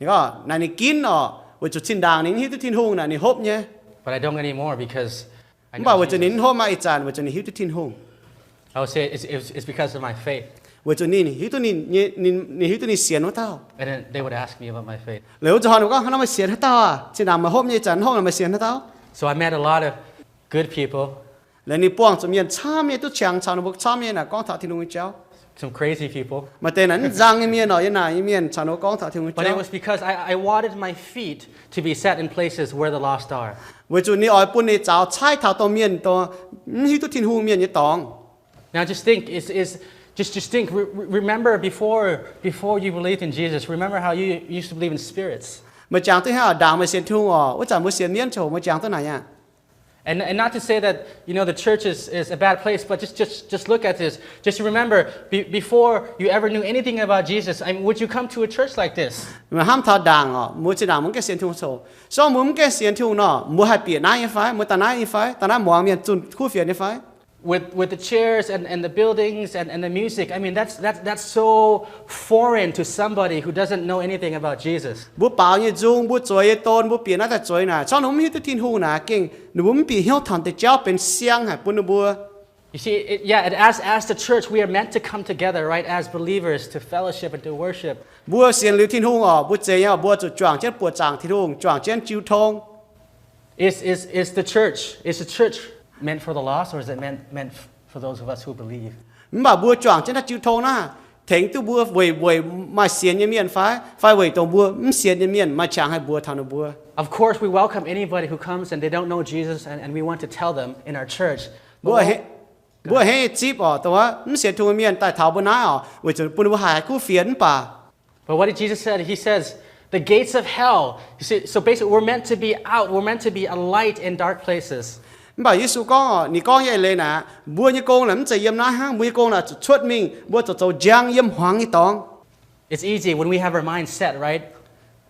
Ninh gorngv naaic ninh ginv oc, weic zuqc zinh ndaangc ninh mv hiuv duqv Tin-Hungh naaic ninh hopv nyei. But I don't anymore because I know Jesus. Mv baac weic zuqc ninh mv hopv maiv ih zanc weic zuqc ninh hiuv duqv Tin-Hungh. I would say it's, it's, it's because of my faith. Weic zuqc ninh hiuv duqv ninh, ninh, ninh hiuv duqv ninh sienx wuov dauh. And then they would ask me about my faith. Liuz wuov zanc hnoi ninh gorngv, hnangv nor meih sienx haaix dauh aac? Zinh ndaangc meih hopv nyei ih zanc, hopv nor meih sienx haaix dauh? So I met a lot of good people. Liuz ninh buangh zuqc mienh camv nyei, duqv qangx caux ninh mbuo camv nyei naaic, gorngv taux Tin-Hungh nyei jauv. Some crazy people. Maaih deix naaic mv nzang nyei mienh oc, yiem naaic nyei mienh caux ninh mbuo gorngv taux Tin-Hungh nyei jauv. But it was because I, I wanted my feet to be set in places where the lost are. Weic zuqc ninh oix bun ninh zaux caaiv taux dongh mienh, dongh mv hiuv duqv Tin-Hungh mienh nyei dorngx. Now just think, is, is, just, just think, re-, re-, remember before, before you believed in Jesus, remember how you used to believe in spirits. Meih jangx duqv hnangv ndaangc meih sienx Tin-Hungh oc, wuov zanc mbuo sienx mienv ziouc meih jangx duqv naaic aqv. And, and not to say that, you know, the church is, is a bad place, but just, just, just look at this. Just remember, be-, before you ever knew anything about Jesus, I mean, would you come to a church like this? Meih hnamv taux ndaangc oc, mbuo zinh ndaangc mbuo mv gaengh sienx Tin-Hungh coc. Se gorngv mbuo mv gaengh sienx Tin-Hungh nor, mbuo haih bieqc naaiv nyei fai? Mbuo daaih naaiv nyei fai? Daaih naaiv muangx mienh zunh kuv fienx nyei fai? With, with the chairs and, and the buildings and, and the music, I mean, that's, that's, that's so foreign to somebody who doesn't know anything about Jesus. Mbuo baaux nyei nzung, mbuo zueiz nyei don, mbuo bieqc naaiv daaih zueiz naaic, se gorngv ninh mbuo mv hiuv duqv Tin-Hungh naaic, gengh ninh mbuo mv bieqc hnyouv taux deix jauv benx siang haic bun ninh mbuo. You see, it, yeah, it, as, as the church, we are meant to come together, right, as believers to fellowship and to worship. Mbuo sienx liuz Tin-Hungh oc, mbuo zeiz nyei oc, mbuo zuqc juangc jienv buoqc zaangc Tin-Hungh, juangc jienv jiu tong. Is, is, is the church, is the church meant for the lost, or is it meant, meant for those of us who believe? Mv baac mbuo juangc jienv naaiv jiu tong naaiv, tengx duqv mbuo weic, weic maaih sienx nyei mienh fai, fai weic dongh mbuo mv sienx nyei mienh maaih qangx haih mbuox taux ninh mbuo? Of course, we welcome anybody who comes and they don't know Jesus, and, and we want to tell them in our church. Mbuo, mbuo a'hneiv zipv oc, dongh wuov mv sienx Tin-Hungh mienh daaih taux mbuo naaiv oc, weic zuqc bun ninh mbuo haih haiz kuv fienx mv baac But what did Jesus said? He says, the gates of hell. You see, so basically, we're meant to be out. We're meant to be a light in dark places. Mv baac Yesu gorngv oc, ninh gorngv nyei eix leiz naaic, mbuo nyei gong naaic mv zeiz yiem naaiv hnangv. Mbuo nyei gong naaic zuqc cuotv mingh, mbuo zuqc zoux njang yiem hmuangx nyei dorngx. It's easy when we have our mind set right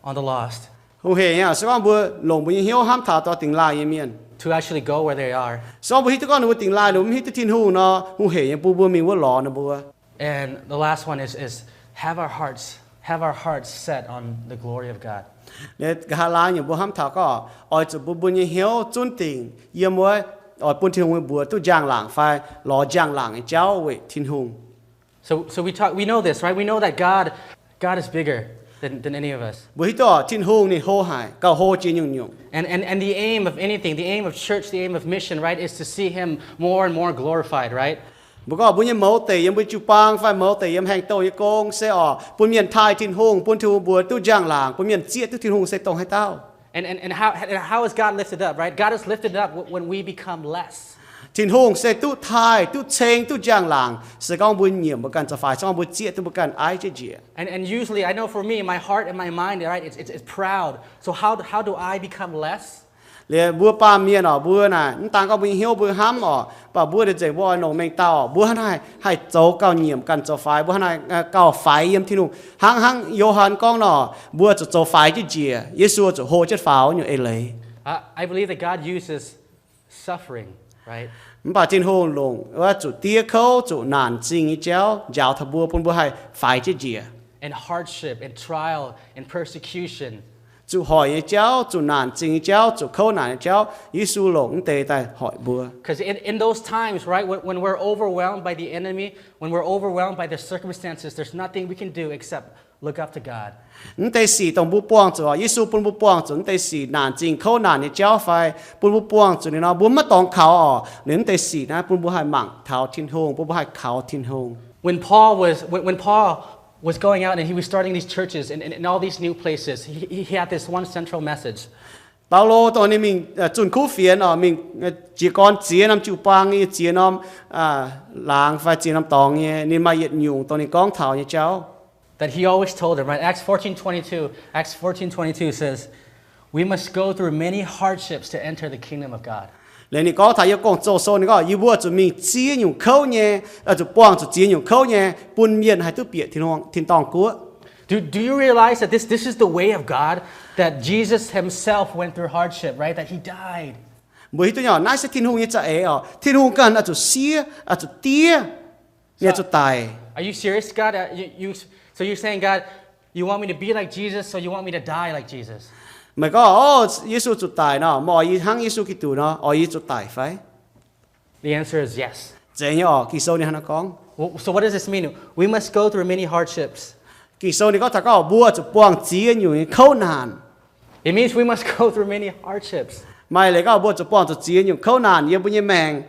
on the lost. Hungh hec nyei, se gorngv mbuo longc mbuo nyei hnyouv hnamv taux dongh dingx laaih nyei mienh, to actually go where they are. Se gorngv mbuo hiuv duqv gorngv ninh mbuo dingx laaih ninh mbuo mv hiuv duqv Tin-Hungh nor, hungh hec nyei bun mbuo mingh wuov lorz ninh mbuo. And the last one is, is have our hearts, have our hearts set on the glory of God. Nqa'haav laai nyungc mbuo hnamv taux gorngv oix zuqc bun mbuo nyei hnyouv zunv dingc yiem wuov, oix bun Tin-Hungh mbuox duqv njang-laangc fai lorz njang-laangc nyei jauv weic Tin-Hungh. So, so we talk, we know this, right? We know that God, God is bigger than, than any of us. Mbuo hiuv duqv Tin-Hungh ninh hlo haic, gauh hlo jiex nyungc-nyungc. And, and, and the aim of anything, the aim of church, the aim of mission, right, is to see him more and more glorified, right? Mbuo gorngv mbuo nyei mouz deic yiem mbuo jiu-baang fai mouz deic yiem haengh douh nyei gong se oc bun mienh taaih Tin-Hungh, bun Tin-Hungh mbuox duqv njang-laangc, bun mienh zieqv duqv Tin-Hungh se dongh haaix dauh. And, and, and how, and how is God lifted up, right? God is lifted up w-, when we become less. Tin-Hungh se duqv taaih, duqv ceng, duqv njang-laangc se gorngv mbuo nyiemc mbuo ganh zoux faix, se gorngv mbuo zieqv duqv mbuo ganh aiv jienv njiec. And, and usually, I know for me, my heart and my mind, right, it's, it's, it's proud. So how, how do I become less? Liuz mbuo baamh mienh oc, mbuo naaic mv daan gorngv mbuo nyei hnyouv mbuo hnamv oc, mv baac mbuo nzengc mbuo oix longc mengh dauh, mbuo hnangv naaic haih zoux gauh nyiemc ganh zoux faix, mbuo hnangv naaic gauh faix yiem Tin-Hungh. Hnangv, hnangv Yo^han gorngv nor, mbuo zuqc zoux faix jienv njiec, Yesu zuqc hlo jienv faaux nyungc eix leiz. I, I believe that God uses suffering, right? Mv baac Tin-Hungh longc wuov zuqc diev kouv, zuqc naanc zingh nyei jauv njaaux taux mbuo, bun mbuo haih faix jienv njiec. And hardship, and trial, and persecution. Zuqc hoic nyei jauv, zuqc naanc zingh nyei jauv, zuqc kouv naanc nyei jauv, Yesu longc mv deix daaih hoic mbuo. Because in, in those times, right, when, when we're overwhelmed by the enemy, when we're overwhelmed by the circumstances, there's nothing we can do except look up to God. Mv deix sic dongh mbuo buangh zuqc, Yesu bun mbuo buangh zuqc mv deix sic naanc zingh kouv naanc nyei jauv fai bun mbuo buangh zuqc ninh nor, mbuo maiv dorngx kaux oc. Ninh mv deix sic naaiv bun mbuo haih mangc taux Tin-Hungh, bun mbuo haih kaux Tin-Hungh. When Paul was, when, when Paul was going out and he was starting these churches in, in, in all these new places, he, he had this one central message. Baulo dongh ninh mingh zunh kuv fienx oc, mingh jiez gorn ziex norm jiu-baang nyei, ziex norm laangz fai ziex norm dorngx nyei, ninh maaih yietc nyungc dongh ninh gorngv taux nyei jauv. That he always told them, right? Acts fourteen twenty-two, Acts fourteen twenty-two says, "We must go through many hardships to enter the kingdom of God." Liuz ninh gorngv taux yiem Gong-Zoh sou ninh gorngv, yie mbuo zuqc mingh ziex nyungc kouv nyei, zuqc buangh zuqc ziex nyungc kouv nyei, bun mienh haih duqv bieqc tin, tin-dorngh guoqv. Do, do you realize that this, this is the way of God? That Jesus himself went through hardship, right? That he died. Mbuo hiuv duqv nyei, naaiv se Tin-Hungh nyei za'eix oc. Tin-Hungh ganh oix zuqc siev, oix zuqc diev, ninh oix zuqc daic. Are you serious, God? Uh, you, you, so you're saying, God, you want me to be like Jesus, so you want me to die like Jesus? Meih gorngv, o, Yesu zuqc daic nor, meih oix yie hnangv Yesu Giduc nor, oix yie zuqc daic fai? The answer is yes. Zeiz nyei oc, Ging-Sou ninh hnangv naaiv gorngv. Well, so what does this mean? We must go through many hardships. Ging-Sou ninh gorngv taux gorngv mbuo zuqc buangh ziex nyungc nyei kouv naanc. It means we must go through many hardships. Maaih leiz gorngv mbuo zuqc buangh zuqc ziex nyungc kouv naanc yiem mbuo nyei maengc.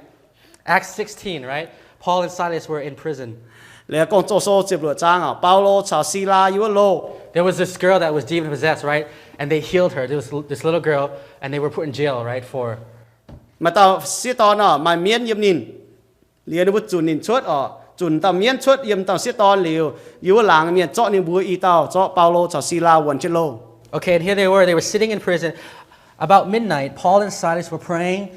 Acts sixteen, right? Paul and Silas were in prison. Liuz Gong-Zoh sou ziepc luoqc zaang oc, Baulo caux Silaa yiem wuov loh. There was this girl that was demon possessed, right? And they healed her. There was this little girl, and they were put in jail, right? For Maaih dauh sieqv dorn oc, maaih mienv yiem ninh. Liuz ninh mbuo zunc ninh cuotv oc, zunc dauh mienv cuotv yiem dauh sieqv dorn liuz, yiem wuov laangz mienh zorqv ninh mbuo i dauh, zorqv Baulo caux Silaa wuonx jienv loh. Okay, and here they were. They were sitting in prison. About midnight, Paul and Silas were praying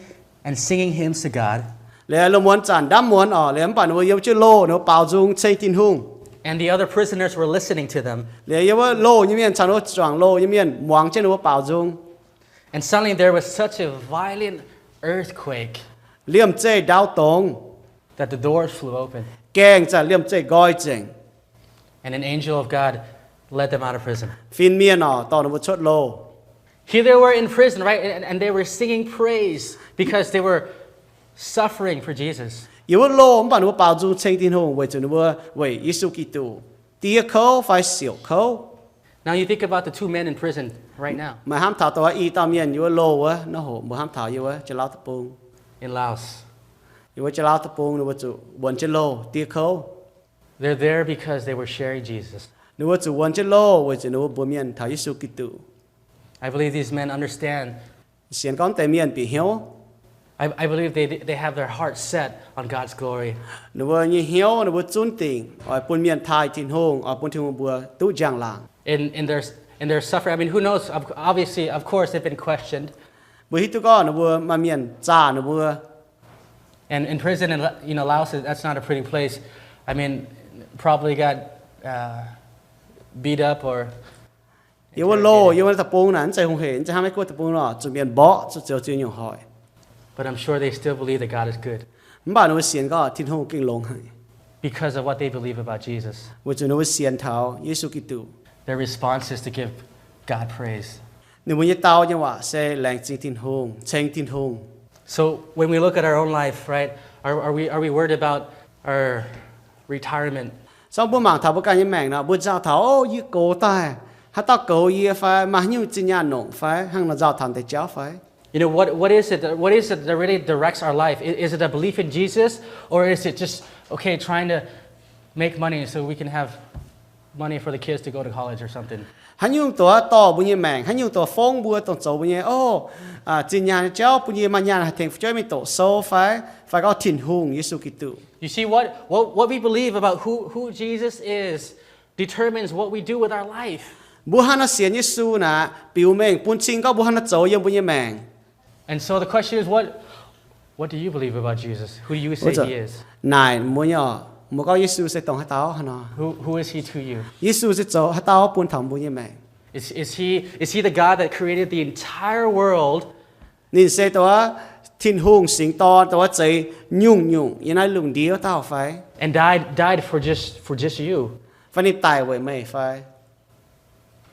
and singing hymns to God. Liuz lungh muonz zanc ndamv muonz oc, liuz mv baac ninh mbuo yiem jienv loh, ninh mbuo baaux nzung ceng Tin-Hungh. And the other prisoners were listening to them. Liuz yiem wuov loh nyei mienh caux ninh mbuo zuangx loh nyei mienh muangx jienv ninh mbuo baaux nzung. And suddenly there was such a violent earthquake Liemh zeih ndau dongz. that the doors flew open. Gaengh zanc liemh zeih nqoi nzengc. And an angel of God led them out of prison. Fin-mienh oc dorh ninh mbuo cuotv loh. Here they were in prison, right? And, and they were singing praise because they were suffering for Jesus. Yiem wuov loh mv baac ninh mbuo baaux nzung ceng Tin-Hungh weic zuqc ninh mbuo weic Yesu Giduc diev kouv fai siouc kouv. Now you think about the two men in prison right now. Meih hnamv taux dongh i dauh mienh yiem wuov loh wuov, naaiv hoc mbuo hnamv taux yiem wuov Janx-Lauv Deic-Bung. In Laos. Yiem wuov Janx-Lauv Deic-Bung ninh mbuo zuqc wuonx jienv loh diev kouv. They're there because they were sharing Jesus. Ninh mbuo zuqc wuonx jienv loh weic zuqc ninh mbuo mbuox mienh taux Yesu Giduc. I believe these men understand. Sienx gorngv deix mienh bieqc hnyouv. I, I believe they, they have their heart set on God's glory. Ninh mbuo nyei hnyouv, ninh mbuo zunv dingc oix bun mienh taaih Tin-Hungh, oix bun Tin-Hungh mbuo duqv njang-laangc. In, in their, in their suffering, I mean, who knows? Of, obviously, of course, they've been questioned. Mbuo hiuv duqv gorngv ninh mbuo maaih mienh zaah ninh mbuo. And in prison in, you know, Laos, that's not a pretty place. I mean, probably got, uh, beat up or Yiem wuov loh, yiem wuov deic-bung naaic, mv zeiz hungh hec, mv zeiz hnangv Meiv-Guoqv deic-bung nor, zuqc mienh mborqv, zuqc zoux ziex nyungc hoic. But I'm sure they still believe that God is good. Mv baac ninh mbuo sienx gorngv Tin-Hungh gengh longx haic. Because of what they believe about Jesus. Weic zuqc ninh mbuo sienx taux Yesu Giduc. Their response is to give God praise. Ninh mbuo nyei dau nyei waac se laengz zingh Tin-Hungh, ceng Tin-Hungh. So when we look at our own life, right, are, are we, are we worried about our retirement? Sorng mbuo mangc taux mbuo ganh nyei maengc nor, mbuo nzauh taux, o, yie gox daaih, haaix dauh goux yie fai, maaih haaix nyungc zinh nyaanh nongc fai, hnangv nor nzauh taux deix jauv fai? You know, what, what is it that, what is it that really directs our life? I-, is it a belief in Jesus, or is it just, okay, trying to make money so we can have money for the kids to go to college or something? Haaix nyungc doz dorh mbuo nyei maengc, haaix nyungc doz fongv mbuo dongh zoux mbuo nyei, o, zinh nyaanh nyei jauv bun yie maaih nyaanh haih tengx fu'jueiv mingh doqc sou fai, fai gorngv Tin-Hungh Yesu Giduc? You see, what, what, what we believe about who, who Jesus is determines what we do with our life. Mbuo hnangv nor sienx Yesu naaic, biux mengh bun cing gorngv mbuo hnangv nor zoux yiem mbuo nyei maengc. And so the question is, what, what do you believe about Jesus? Who do you say he is? Naaic mbuo nyei oc, mbuo gorngv Yesu se dongh haaix dauh hnangv nor? Who, who is he to you? Yesu se zoux haaix dauh bun taux mbuo nyei maengc? Is, is he, is he the God that created the entire world? Ninh se dongh wuov Tin-Hungh singx dorn dongh wuov zeix nyungc-nyungc yiem naaiv lungh ndiev wuov dauh fai? And died, died for just, for just you. Fai ninh daic weic meih fai?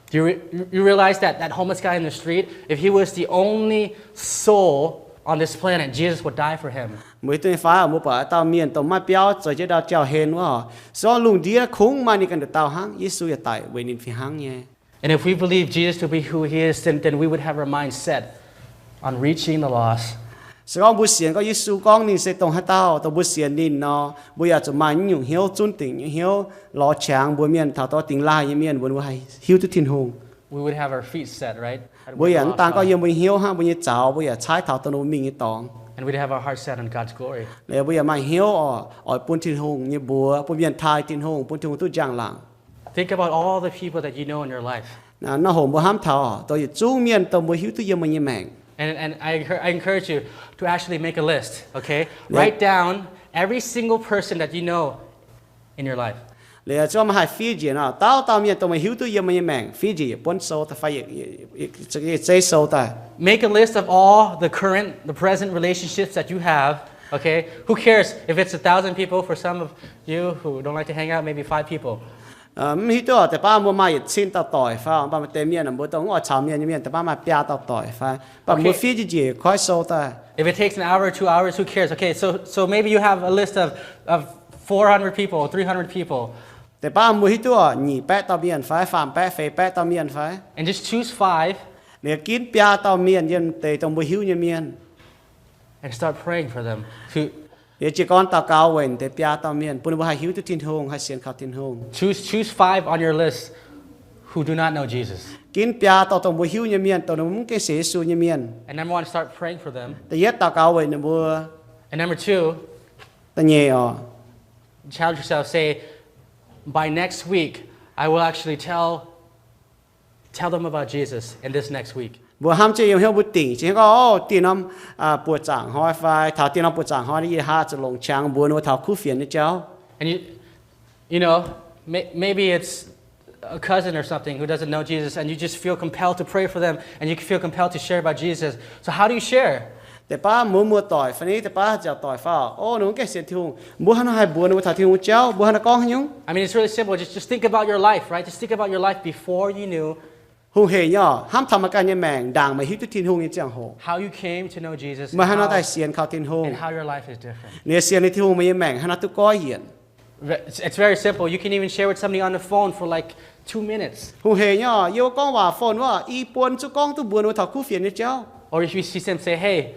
Do you, re- you realize that that homeless guy in the street, if he was the only soul on this planet, Jesus would die for him? Mbuo hiuv duqv nyei fai? Mbuo buatc dauh mienh dongh maaih biauv zoux jienv ndau jauv hlen wuov, se gorngv lungh ndiev kungx maaih ninh ganh nduqc dauh hnangv, Yesu yaac daic weic ninh fih hnangv nyei. And if we believe Jesus to be who he is, then, then we would have our mind set on reaching the lost. Se gorngv mbuo sienx gorngv Yesu gorngv ninh se dongh haaix dauh, dongh mbuo sienx ninh nor, mbuo yaac zuqc maaih nyungc hnyouv, zunv dingc nyei hnyouv, lorz qangx mbuox mienh taux dongh dingx laaih nyei mienh, mbuox ninh mbuo haih hiuv duqv Tin-Hungh. We would have our feet set, right? Mbuo yaac mv daan gorngv yiem mbuo nyei hnyouv hnangv, mbuo nyei zaux mbuo yaac caaiv taux dongh mbuo mingh nyei dorngx. And we'd have our heart set on God's glory. Liuz mbuo yaac maaih hnyouv oc, oix bun Tin-Hungh nyei mbuox, bun mienh taaih Tin-Hungh, bun Tin-Hungh duqv njang-laangc. Think about all the people that you know in your life. Nor hoc mbuo hnamv taux dongh yietc zungv mienh dongh mbuo hiuv duqv yiem mbuo nyei maengc. And, and I, encour- I encourage you to actually make a list, okay? Write down every single person that you know in your life. Liuz zungv meih haih fiev njiec nor, dauh dauh mienh dongh meih hiuv duqv yiem meih nyei maengc, fiev njiec yietc buonv sou daaih fai yietc zeiv sou daaih. Make a list of all the current, the present relationships that you have, okay? Who cares if it's a thousand people for some of you who don't like to hang out, maybe five people. Mv hiuv duqv deix baav mbuo maaih yietc cin dauh doic fai, mv baac maaih deix mienh mbuo dongh mv oix caux mienh nyei mienh, deix baav maaih biaa dauh doic fai, mv baac mbuo fiev njiec njiec koiv sou daaih. If it takes an hour, two hours, who cares? Okay, so, so maybe you have a list of, of four hundred people, three hundred people. Deix baav mbuo hiuv duqv nyic baeqv dauh mienh fai, faam baeqv feix baeqv dauh mienh fai. And just choose five. Liuz ginv biaa dauh mienh yiem deix dongh mbuo hiuv nyei mienh. And start praying for them. Liuz jiez gorn daux gaux weic deix biaa dauh mienh, bun ninh mbuo haih hiuv duqv Tin-Hungh, haih sienx kaux Tin-Hungh. Choose, choose five on your list who do not know Jesus. Ginv biaa dauh dongh mbuo hiuv nyei mienh, dongh ninh mbuo mv gaengh sienx Yesu nyei mienh. And number one, start praying for them. Da'yietv daux gaux weic ninh mbuo. And number two, da'nyeic oc, challenge yourself, say, by next week, I will actually tell tell them about Jesus in this next week. Mbuo hnamv jienv yiem hnyouv mbuo dingc jienv gorngv, o, dieh norm buoz-zaangc hnoi fai taux dieh norm buoz-zaangc hnoi yie haaix zuqc longc qangx mbuox ninh mbuo taux kuv fienx nyei jauv. And you, you know, may, maybe it's a cousin or something who doesn't know Jesus, and you just feel compelled to pray for them, and you feel compelled to share about Jesus. So how do you share? Deix baav muoz-muoz doic fai ni, deix baav nziaauc doic fai, o, ninh mbuo mv gaengh sienx Tin-Hungh, mbuo haaix nor haih mbuox ninh mbuo taux Tin-Hungh jauv, mbuo haaix nor gorngv haaix nyungc? I mean, it's really simple. Just, just think about your life, right? Just think about your life before you knew. Hungh hec nyei oc, hnamv taux meih ganh nyei maengc ndaangc meih hiuv duqv Tin-Hungh nyei ziangh hoc, how you came to know Jesus, meih haaix nor daaih sienx kaux Tin-Hungh, and how your life is different. Ninh sienx liuz Tin-Hungh, meih nyei maengc haaix nor duqv goiv yienc. It's, it's very simple. You can even share with somebody on the phone for like two minutes. Hungh hec nyei oc, yie wuov gorngv waac phone wuov, i buonc zuqc gorngv duqv mbuox ninh mbuo taux kuv fienx nyei jauv. Or if you see them, say, hey,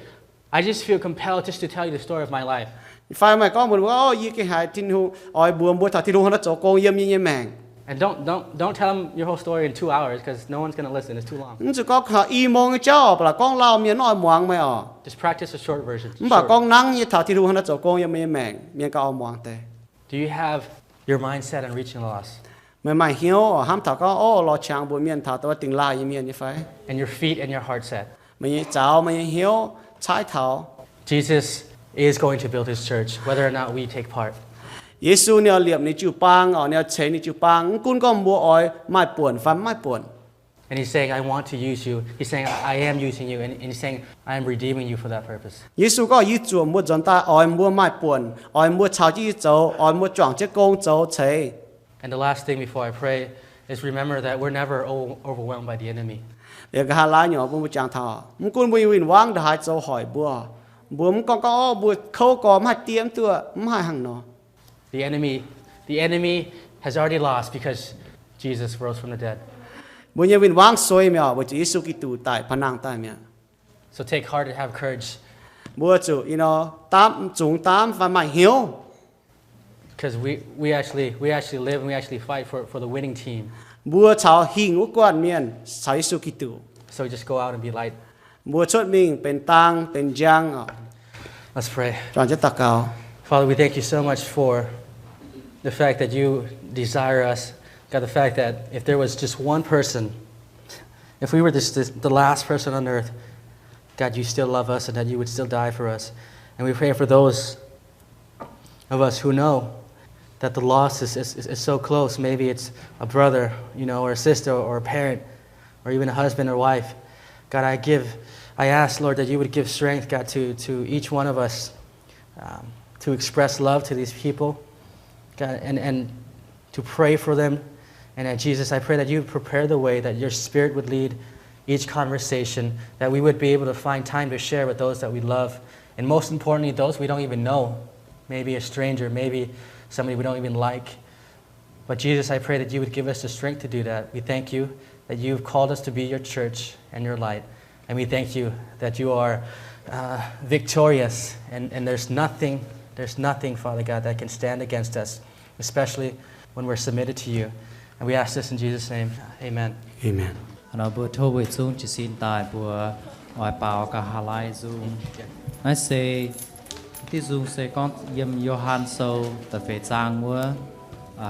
I just feel compelled just to tell you the story of my life. Fai meih gorngv mbuox ninh mbuo, o, yie gengh haiz Tin-Hungh oix mbuox mbuo taux Tin-Hungh haaix nor zoux gong yiem yie nyei maengc. And don't, don't, don't tell them your whole story in two hours, 'cause no one's gonna listen. It's too long. Mv zuqc gorngv kaux i mong nyei jauv oc, ba'laqc gorngv lauh mienh mv oix muangx meih oc. Just practice a short version. Mv baac gorngv nangv nyei taux Tin-Hungh haaix nor zoux gong yiem meih nyei maengc, mienh gauh oix muangx deix. Do you have your mind set on reaching the lost? Meih maaih hnyouv hnamv taux gorngv, o, lorz qangx mbuox mienh taux dongh wuov dingx laaih nyei mienh nyei fai? And your feet and your heart set. Meih nyei zaux, meih nyei hnyouv caaiv taux. Jesus is going to build his church, whether or not we take part. Yesu ninh oix liepc ninh jiu-baang oc, ninh oix ceix ninh jiu-baang, mv gunv gorngv mbuo oix maaih buonc fai mv maaih buonc. And he's saying, I want to use you. He's saying, I am using you. And, and he's saying, I am redeeming you for that purpose. Yesu gorngv, yie zuoqc mbuo nzuonx daaih, oix mbuo maaih buonc, oix mbuo caux jienv yie zoux, oix mbuo juangc jienv gong zoux ceix. And the last thing before I pray is remember that we're never o- overwhelmed by the enemy. Liuz nqa'haav laai nyungc bun mbuo jangx taux, mv gunv mbuo nyei win-wangv ndongc haaix zoux hoic mbuo, mbuo mv gorngv gorngv, o, mbuo kouv gorx mv haih diev mv duqv, mv haih hnangv nor. The enemy, the enemy has already lost because Jesus rose from the dead. Mbuo nyei win-wangv suei mi'aqv, weic zuqc Yesu Giduc daic paav nangh daaih mi'aqv. So take heart and have courage. Mbuo zuqc, you know, daamv, zungx daamv fai maaih hnyouv. Because we, we actually, we actually live and we actually fight for, for the winning team. Mbuo caux hingh wuov guanh mienh caux Yesu Giduc. So just go out and be light. Mbuo cuotv mingh benx dang, benx njang oc. Let's pray. Juangc jienv daux gaux. Father, we thank you so much for the fact that you desire us. God, the fact that if there was just one person, if we were just the, the last person on earth, God, you still love us and that you would still die for us. And we pray for those of us who know that the loss is, is, is so close. Maybe it's a brother, you know, or a sister, or a parent, or even a husband or wife. God, I give I ask, Lord, that you would give strength, God, to, to each one of us, um, to express love to these people, God, and, and to pray for them. And, uh, Jesus, I pray that you would prepare the way, that your Spirit would lead each conversation, that we would be able to find time to share with those that we love, and most importantly, those we don't even know, maybe a stranger, maybe somebody we don't even like. But Jesus, I pray that you would give us the strength to do that. We thank you that you've called us to be your church and your light. And we thank you that you are, uh, victorious, and, and there's nothing, there's nothing, Father God, that can stand against us, especially when we're submitted to you. And we ask this in Jesus' name. Amen. Amen. Nor mbuo tov weic zungv jiez sin daaih mbuo oix baaux ga'haav laai nzung. Naaiv se, diuh nzung se gorngv yiem Yo^han Sou da'feix zaang wuov,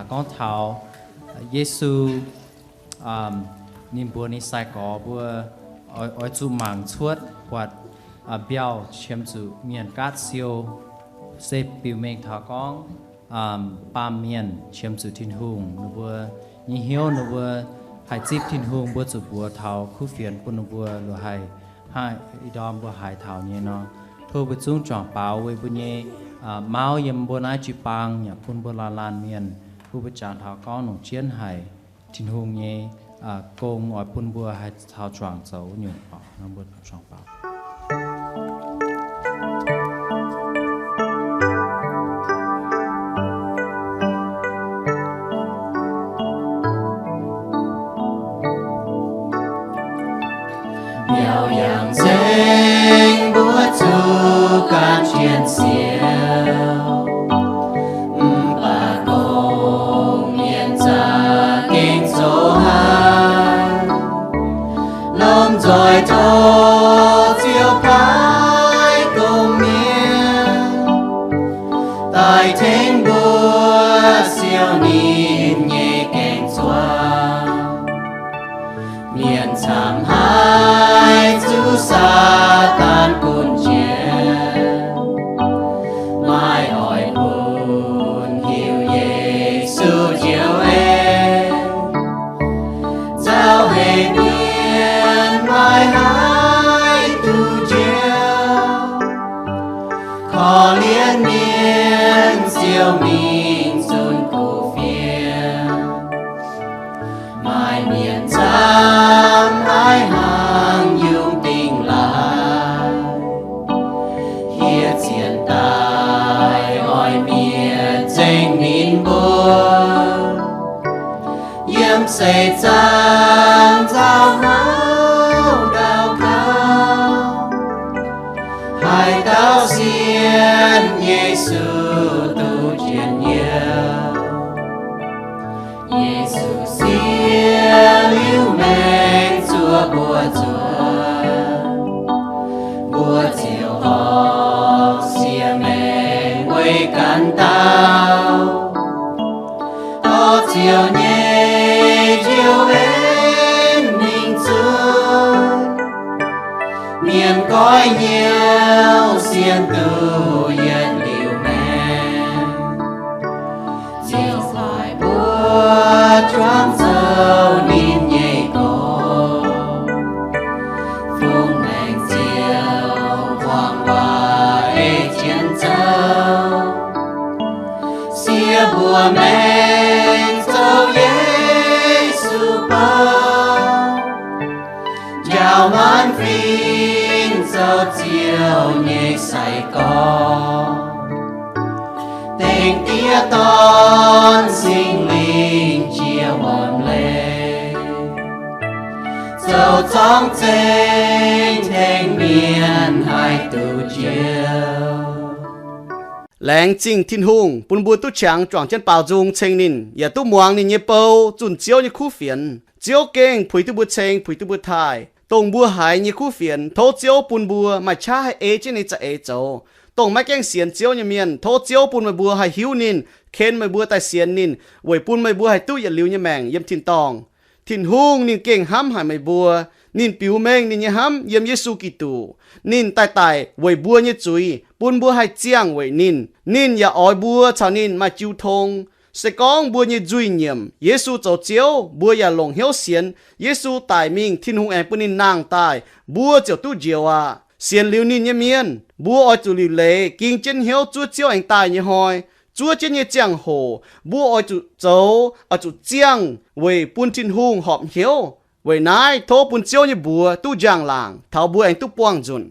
gorngv taux Yesu, ninh mbuox ninh sai-gorx mbuo, oix zuqc mangc cuotv buatc mbiauh qiemx zuqc mienh gaatv siou, se biux mengh taux gorngv baamh mienh qiemx zuqc Tin-Hungh. Ninh mbuo nyei hnyouv, ninh mbuo haih zipv Tin-Hungh, mbuo zuqc mbuox taux kuv fienx bun ninh mbuo, lorqc haih, haih ih ndorm mbuo haiz taux nyei nor. Tov mbuo zungv juangc baaux weic mbuo nyei mauv yiem mbuo naaiv jiu-baang yaac bun mbuo laanh laanh mienh, bun mbuo jangx taux gorngv longc jienv haic Tin-Hungh nyei gong oix bun mbuo haih taux juangc zoux wuov nyungc oc. Nor mbuo juangc baaux. Mbiauz yangh nzengc mbuo zuqc gan jien siou, mv baac gong mienh za'gengh zoux haaix, lomh nzoih tov Ziouv paaiv gong mienh daaih tengx mbuo siou ninh nyei gaeng zuangx. Mienh camv haic zuqc Saadaan gunv jiex, maaih oix bun hiuv Yesu njoux en. Zaux heix mienh maaih haic duqv njoux, korv-lienh mienh ziouc mingh zunc kuv fienx. Maaih mienh camv haic hnangv yungh dingh laaix, hieh zienx daaih oix mietc zengx ninh mbuo. Yiem seix zaangc nzauh hnyouv ndau kaux, haaix dauh sienx Yesu duqv njien-youh. Yesu siev liuz maengc zuoqc mbuo nzuonx, mbuo ziouc horpc siev maengc weic ganh dauh. Dorh Ziouv nyei njoux en mingh zunc, mienh goiv hnyouv sienx duqv yietc liuz maengc. Ziouv laaix mbuo juangc zoux ninh nyei gorx, fungx maengc Ziouv muangx waac ei jienv zoux. Siev mbuo maengc zoux Yesu bou, njaaux hmuanv fingx zoux Ziouv nyei sai-gorx. Dengh Diev, Dorn, Singx Lingh jiex wuom-leiz, zoux zorngv zengx tengx mienh haih duqv njoux. Laengz zingh Tin-Hungh bun mbuo duqv qangx juangc jienv baaux nzung ceng ninh, yaac duqv muangx ninh nyei bou, zunh Ziouv nyei kuv fienx. Ziouv gengh puix duqv mbuo ceng, puix duqv mbuo taaih. Dongh mbuo haiz nyei kuv fienx, tov Ziouv bun mbuo maaih qaqv haih ei jienv ninh za'eix zoux. Dongh maiv gaengh sienx Ziouv nyei mienh, tov Ziouv bun meih mbuo haih hiuv ninh, ken meih mbuo daaih sienx ninh, weic bun meih mbuo haih duqv yietc liuz nyei maengc yiem tin-dorngh. Tin-Hungh ninh gengh hnamv haic meih mbuo. Ninh biux mengh ninh nyei hnamv yiem Yesu Giduc. Ninh daaih daic weic mbuo nyei zuiz, bun mbuo haih ziangh weic ninh. Ninh yaac oix mbuo caux ninh maaih jiu tong. Se gorngv mbuo nyei nzuih nyiemc Yesu zoux Ziouv, mbuo yaac longc hnyouv sienx Yesu daic mingh, Tin-Hungh aengx bun ninh nangh daaih, mbuo ziouc duqv njoux aqv. Sienx liuz ninh nyei mienh, mbuo oix zuqc liuc leiz ging jienv hnyouv zuov Ziouv aengx daaih nyei hnoi. Zuov jienv nyei ziangh hoc mbuo oix zuqc zoux, oix zuqc ziangh weic bun Tin-Hungh horpc hnyouv. Weic naaiv tov bun Ziouv nyei mbuox duqv njang-laangc taux mbuo aengx duqv buangh nzunc.